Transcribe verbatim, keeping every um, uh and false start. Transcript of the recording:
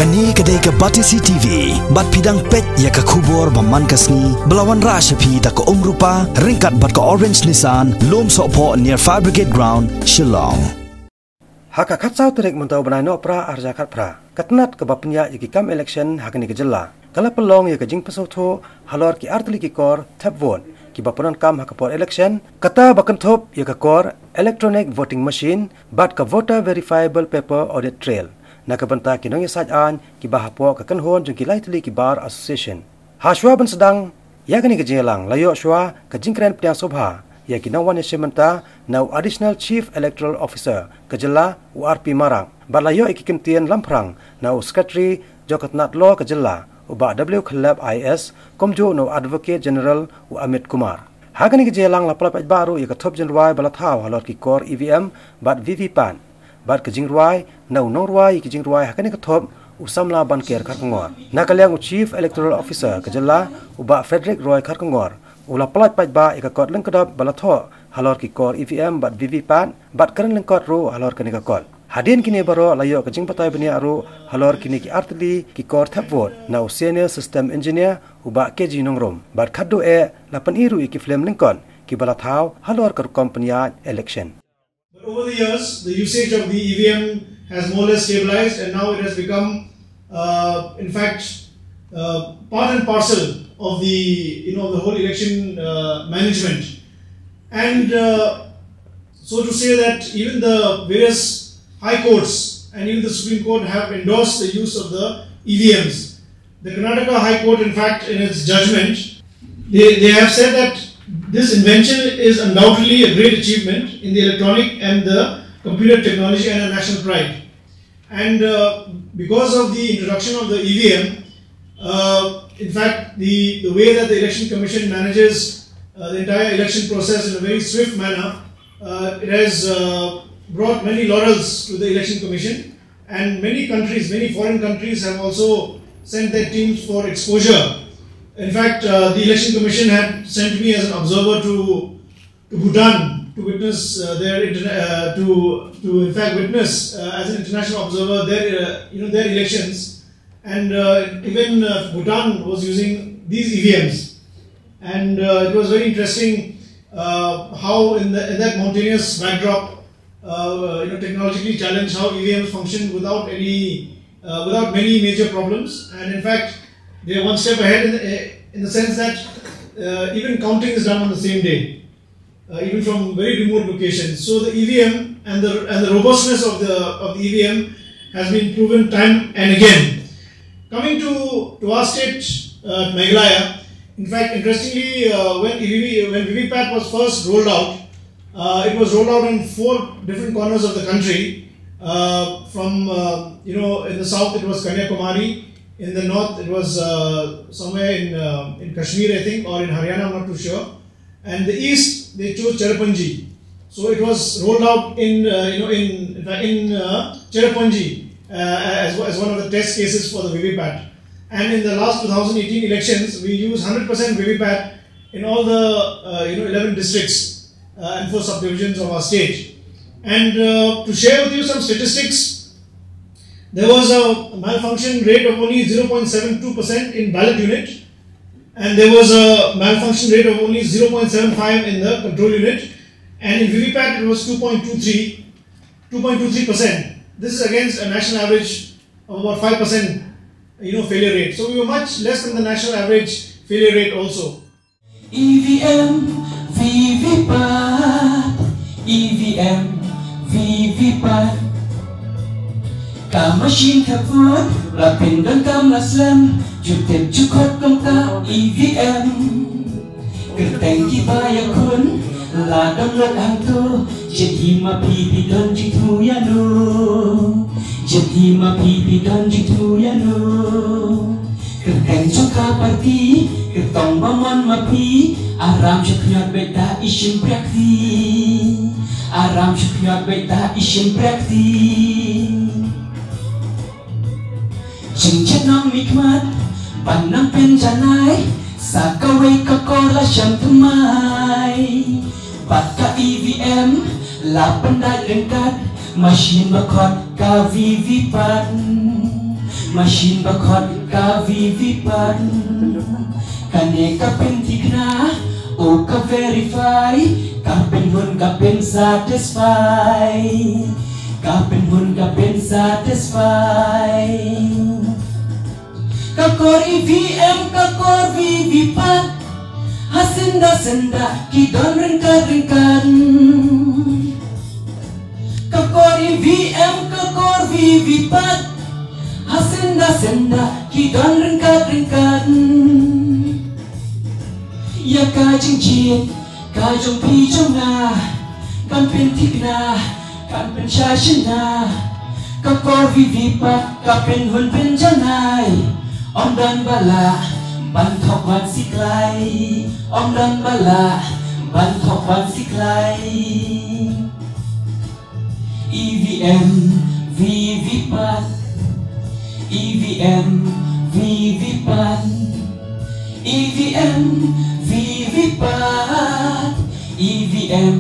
Kane ka dei ka Batesi T V, bad phi dang peit ïa ka khubor ba man ka sngi, ba la wanrah sha phi da ka Umrupa, ryngkat bad ka Orange Nissan, Lum Sohphoh near Fire Brigade Ground, Shillong. Ha ka khatsaw tarik mynta u bnai Nohprah arhajar khatphra, ka tnat kaba pynïaid ïa ki kam election ha kane ka jylla ka la pynlong ïa ka jingpynsngewthuh halor ki artylli ki kor thep vote kiba pyndonkam ha ka por election, kata ba kynthup ïa ka kor electronic voting machine bad ka voter verifiable paper audit trail, na ka bynta ki nongïasaid aiñ kiba hapoh ka kynhun jong ki lai tylli ki bar association. Hashwa ban sdang ïa kane ka jingïalang, la ïoh shuwa ka jingkren pdiang sngewbha ïa ki nongwan ïashim bynta na u Additional Chief Electoral Officer ka jylla, u R P Marak, bad la ïoh ïa ki kyntien lamphrang na u Secretary jong ka tnat law ka jylla, u Bah W Khyllep I A S, kumjuh na u Advocate General, u Amit Kumar. Ha kane ka jingïalang la pynlait paidbah ruh ïa ka thup jingrwai ba la thaw halor ki kor E V M bad V V P A T, bad ka jingrwai na u nongrwai ïa ki jingrwai ha kane ka thup, u samla Banker Kharkongor. Na ka liang u Chief Electoral Officer ka jylla, u Bah Frederick Roy Kharkongor, u la pynlait paidbah ïa ka kot lyngkdop ba la thoh halor ki kor E V M bad V V P A T, bad kren lyngkot ruh halor kane ka kot. Hadien kine baroh la ïoh ka jingbatai bniah ruh halor kine ki artylli ki kor thep vote na u Senior System Engineer, u Bah K G Nongrum, bad khadduh eh la pyni ruh ïa ki film lyngkot kiba la thaw halor ka rukom pynïaid election. But over the years, the usage of the E V M has more or less stabilized, and now it has become, uh, in fact, uh, part and parcel of the, you know, the whole election, uh, management. And, uh, so to say that even the various high courts and even the Supreme Court have endorsed the use of the E V Ms. The Karnataka High Court, in fact, in its judgment, they, they have said that this invention is undoubtedly a great achievement in the electronic and the computer technology and a national pride. And, uh, because of the introduction of the E V M, uh, in fact, the, the way that the Election Commission manages, uh, the entire election process in a very swift manner, uh, it has, uh, brought many laurels to the Election Commission. And many countries, many foreign countries have also sent their teams for exposure. In fact, uh, the Election Commission had sent me as an observer to, to Bhutan to witness, uh, their interna- uh, to to in fact witness, uh, as an international observer their, uh, you know, their elections, and, uh, even, uh, Bhutan was using these E V Ms, and, uh, it was very interesting, uh, how in, the, in that mountainous backdrop, uh, you know, technologically challenged, how E V Ms function without any, uh, without many major problems. And in fact, they are one step ahead in the, in the sense that, uh, even counting is done on the same day, uh, even from very remote locations. So the E V M and the, and the robustness of the, of the E V M has been proven time and again. Coming to, to our state, uh, Meghalaya, in fact, interestingly, uh, when E V V, when V V P A T was first rolled out, uh, it was rolled out in four different corners of the country. Uh, from, uh, you know, in the south it was Kanyakumari, in the north it was, uh, somewhere in, uh, in Kashmir, I think, or in Haryana, I'm not too sure. And the east they chose Cherrapunji. So it was rolled out in, uh, you know, in, in, uh, Cherrapunji, uh, as, as one of the test cases for the V V P A T. And in the last two thousand eighteen elections, we used hundred percent V V P A T in all the, uh, you know, eleven districts, uh, and four subdivisions of our state. And, uh, to share with you some statistics, there was a malfunction rate of only zero point seven two percent in ballot unit, and there was a malfunction rate of only zero point seven five in the control unit, and in V V P A T it was two point two three, two point two three percent. This is against a national average of about five percent, you know, failure rate. So we were much less than the national average failure rate also. E V M, V V P A T, E V M, V V P A T. Ka machine ka vote la pyndonkam la slem, ju tip ju khot kum ka E V M. Kyrteng kiba ïakhun la don lut hangto, jied hi ma phi phi don jingthmu ïano. Jied hi ma phi phi don jingthmu ïano. Kyrteng jong ka party, kyrtong ba mon ma phi, aram shu khñiot beit da i shympriahti. Aram shu khñiot beit da i shympriahti. Jingjied nongmihkhmat ban nang pynjanai, sa kawei ka kor la sham thymmai. Bad ka E V M la pyndait ryngkat, machine ba khot ka V V P A T. Machine ba khot ka VVPAT, kane ka pynthikna, oh ka verify, ka pynhun ka pynsatisfy, ka pynhun ka pynsatisfy. Ka kor EVM, ka kor VVPAT, ha syndah syndah ki don ryngkat ryngkat. Ka kor EVM, ka kor VVPAT, ha syndah syndah ki don ryngkat ryngkat. Ïa ka jingjied ka jong phi jong nga, kan pynthikna, kan pynshai shynna. Ka kor VVPAT ka pynhun pynjanai, ym don ba lah ban thok ban siklai, ym don ba lah ban thok ban siklai. EVM, VVPAT, EVM, VVPAT, EVM, VVPAT, EVM,